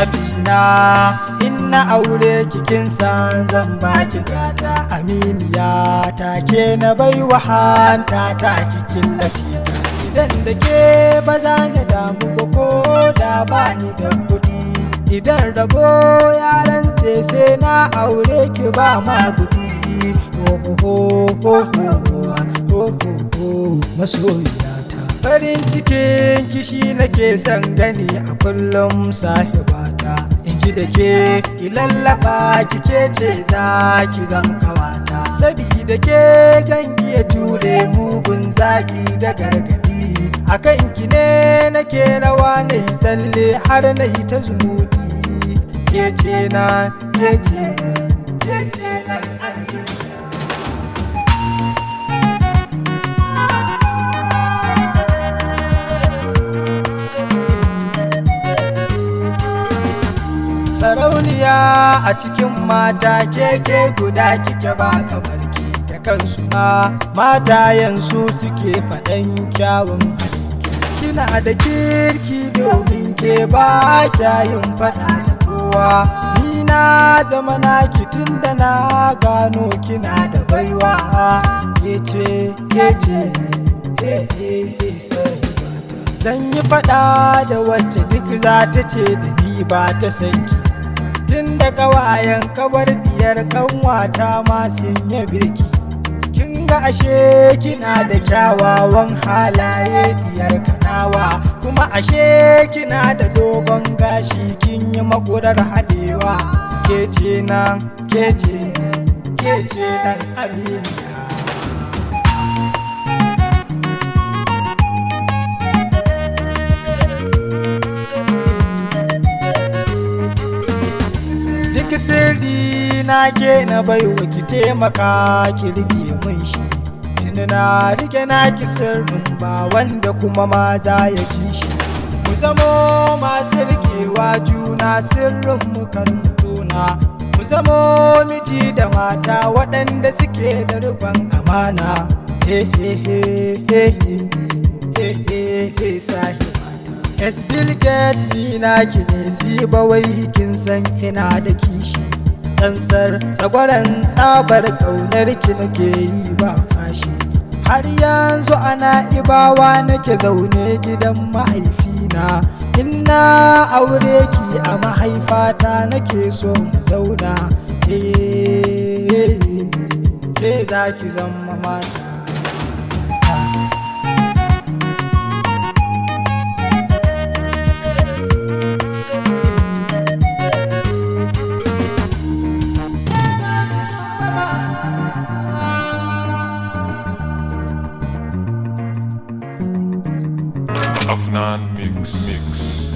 Littafi na, in na aure kikin san zan baki gata. Aminiya ta ke na baiwa hanta ta ki killace ta. Idan da ke ba za na damu ba ko da ba ni da kuɗi. Idan rabo ya rantse sai na aure ki ba ma kuɗi. Ho ho ho ho ho ho ho, masoyiyata. Farin cikin kishi nake son gani a kullum, sahibata. In ji da ke ki lallaba kike ce za ki zan kawata. Sabida ke zan iya jure mugun zagi da gargadi. Akan ki ne nake rawa na yi tsalle har na yi ta zumudi. Ke ce na, ke ce, ke ce nan amina. Sarauniya a cikin mata, keke guda kike ba kamar ki. Da kansu ma matayensu suke faɗan kyawun halinki. Kina da kirki domin ke ba kyayin faɗa da kowa. Ni na zama naki tun da na gano kina da baiwa. Ke ce, ke ce, ke ce sahibata. Zan yi faɗa da wacce duk za ta ce da ni ba ta san ki. Tun da ƙawayen kawar diyar kanwata ma sun yabe ki. Kin ga ashe kina da kyawawan halaye, diyar kanawa. Kuma ashe kina da dogon gashi, kin yi makurar haɗewa. Ke ce nan, ke ce, ke ce nan aminiya. Duk sirri na ke na baiwa, ki taimaka ki rike mun shi. Tuni na rike naki sirrin, ba wanda kuma ma za ya ji shi. Mu zamo masu rikewa juna sirrin mu kar mu tona. Mu zamo miji da mata waɗanda suke da riƙon amana. He he he he he he he he, sahibata. S Bill Gates, ni naki ne, si ba wai kin san ina da kishi. Tsantsar tsagwaran tsabar ƙaunar ki nake yi ba fashi. Har yanzu ana ibawa nake zaune gidan mahaifina. In na aure ki, a mahaifata nake so mu zauna. Eh, ke za ki zama mata. Afnan Mix Mix.